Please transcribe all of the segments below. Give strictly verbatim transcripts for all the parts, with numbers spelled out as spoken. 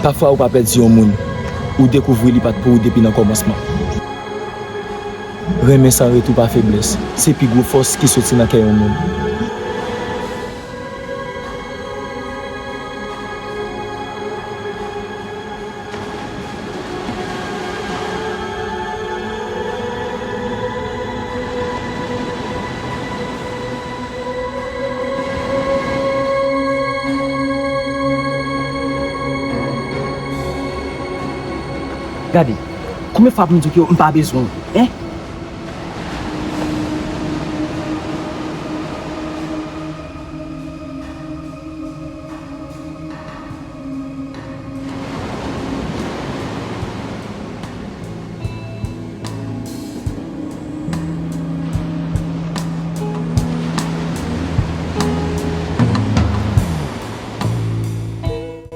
Pafwa ou pa pèdi yon moun, ou dekouvri li pa t pou ou depi nan kòmansman. Renmen san retou pa feblès, se pi gwo fòs ki soti nan kè yon moun. Gade, konbyen fwa pou m di w ke m pa bezwen w, en?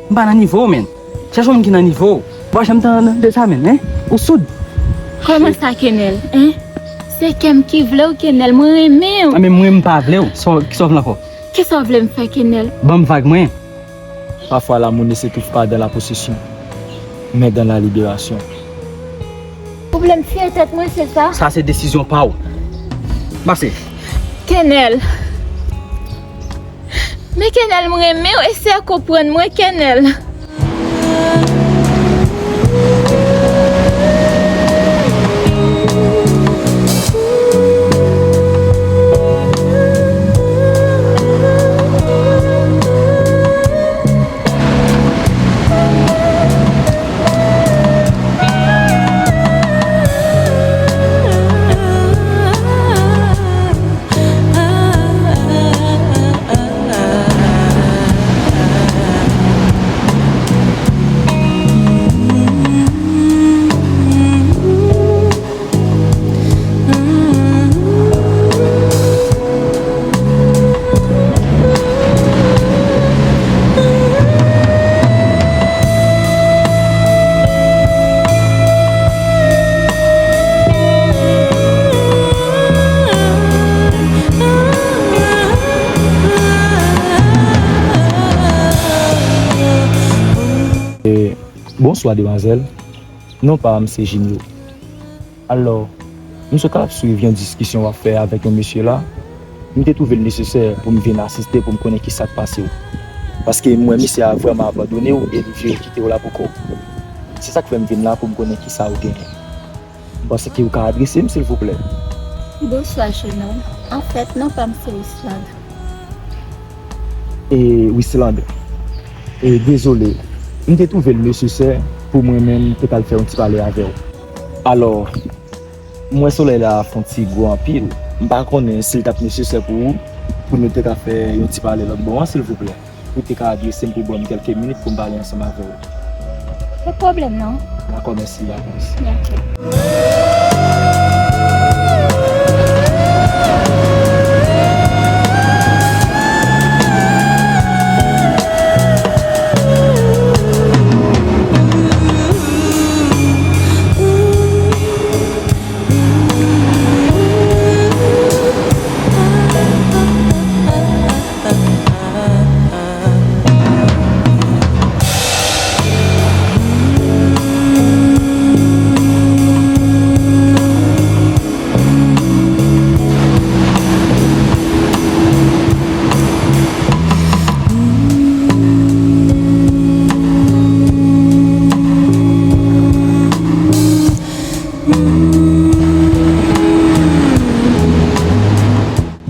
M pa nan nivo w, menn. Chèche yon moun ki nan nivo w. Ou pa janm tande sa, menn, en? Ou soud? Kòman sa, Kenel, en? Se kè m ki vle w, Kenel. Mwen renmen w. A, men mwen, m pa vle w. Sa w, kisa w vle ankò? Kisa w vle m fè, Kenel? Ban m vag mwen. Parfois, l'amour ne se trouve pas dans la possession, mais dans la libération. Pwoblèm fè tèt mwen, se sa? Sa se desizyon pa w. Pase. Kenel. Men Kenel, m renmen w, eseye konprann mwen, Kenel. E, bonswa, demwazèl. Non pa m se Jinyo. Alò, m sot al ap swiv yon diskisyon w ap fè avèk yon mesye la. M te twouve l nesesè pou m vin asiste pou m konnen kisa k pase w. Paske m wè mesye a vrèman abandone w e li vle kite w la pou kò w. Se sa k fè m vin la pou m konnen kisa w genyen. M panse ke ou ka adrese m, silvouplè. Bonswa, jenòm. Anfèt, non pa m se Wisland. E, Wisland. E, dezole. M te twouve l nesesè pou mwen menm te ka al fè yon ti pale avè w. Alò, m wè solèy la fè yon ti gwo anpil. M pa konnen si l t ap nesesè pou ou, pou nou te ka fè yon ti pale lòt bò an, silvouplè. Ou te ka adrese m pou ban m kèlke minit pou m pale ansanm avè w. Pa pwoblèm, non. Dakò, mèsi, dakò, mèsi. Dakò.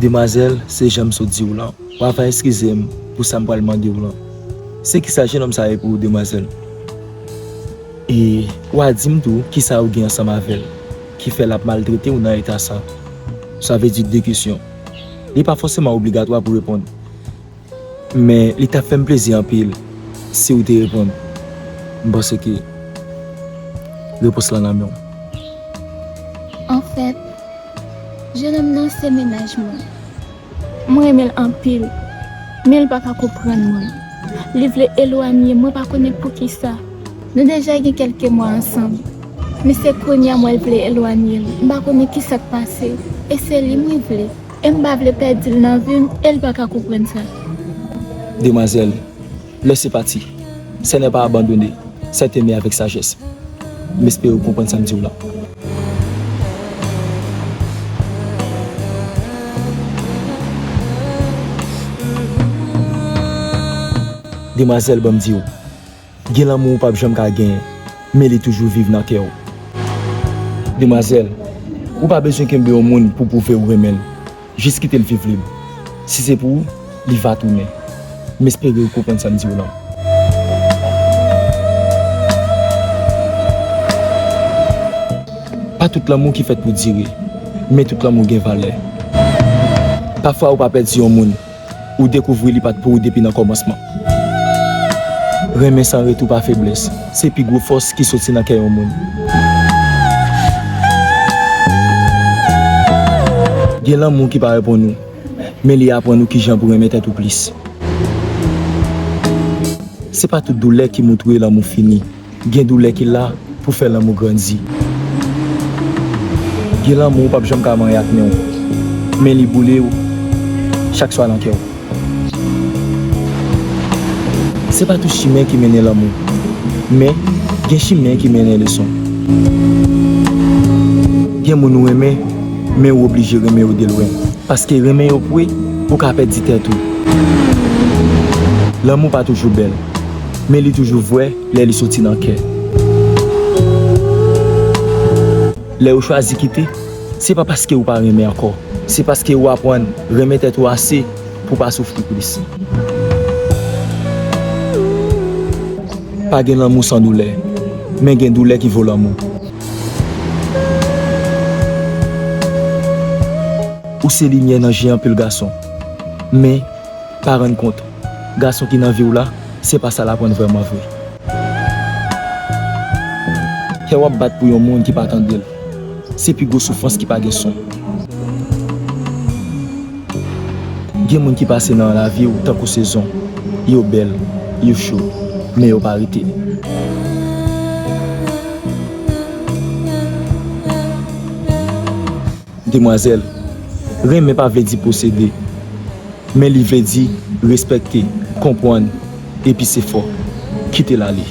Demwazèl, se jan m sot di w lan. W ava eskize m pou sa m pral mande w lan. Se kisa jennonm sa ye pou ou, demwazèl? E w a di m tou kisa ou gen ansanm avè l, ki fè l ap maltrete w nan eta sa? Sa vle di de kesyon. Li pa fòseman obligatwa pou reponn. Men li t ap fè m plezi anpil si w te reponn. M panse ke repons lan nan men w. Anfèt, jennonm nan se mennaj mwen. Mwen renmen l anpil, men l pa ka konprann mwen. Li vle elwanye m, mwen pa konnen poukisa. Nou deja gen kèlke mwa ansanm, men se kounye a m wè l vle elwanye m. M pa konnen kisa k pase, e se li mwen vle. E m pa vle pèdi l nan vi m, e l pa ka konprann sa. Demwazèl, laissez partir. Ce n'est pas abandonner. C'est aimer avec sagesse. M espere w konprann sa m di w la. Demwazèl, ban m di w, gen lanmou ou p ap janm ka genyen, men li toujou viv nan kè w. Demwazèl, ou pa bezwen kenbe yon moun pou pwouve ou renmen l. Jis kite l viv lib. Si se pou ou, li va tounen. M espere ou konprann sa m di w lan. Pa tout lanmou ki fèt pou dire, men tout lanmou gen valè. Pafwa ou pa pèdi yon moun, ou dekouvri li pa t pou ou depi nan kòmansman. Renmen san retou pa feblès, se pi gwo fòs ki soti nan kè yon moun. Gen lanmou ki pa reponn ou, men li aprann ou kijan pou renmen tèt ou plis. Se pa tout doulè ki moutre lanmou fini. Gen doulè ki la pou fè lanmou grandi. Gen lanmou ou p ap janm ka manyen ak men w, men li boule w chak swa nan kè w. Se pa tout chimen ki mennen lanmou, men gen chimen ki mennen leson. Gen moun ou renmen, men ou oblije renmen yo de lwen. Paske renmen yo pwe, ou ka pèdi tèt ou. Lanmou pa toujou bèl, men li toujou vrè lè li soti nan kè. Lè ou chwazi kite, se pa paske ou pa renmen ankò, se paske ou aprann renmen tèt ou ase pou pa soufri plis. Pa gen lanmou san doulè, men gen doulè ki vo lanmou. Ou se limyè nan je anpil gason. Men, pa rann kont, gason ki nan vi w la, se pa sa l aprann vrèman vre. Kè w ap bat pou yon moun ki pa tande l, se pi gwo soufrans ki pa gen swen. Gen moun ki pase nan lavi w tankou sezon. Yo bèl, yo cho, men yo pa rete. Demwazèl, renmen pa vle di posede, men li vle di respekte, konprann, epi se fò. Kite l ale.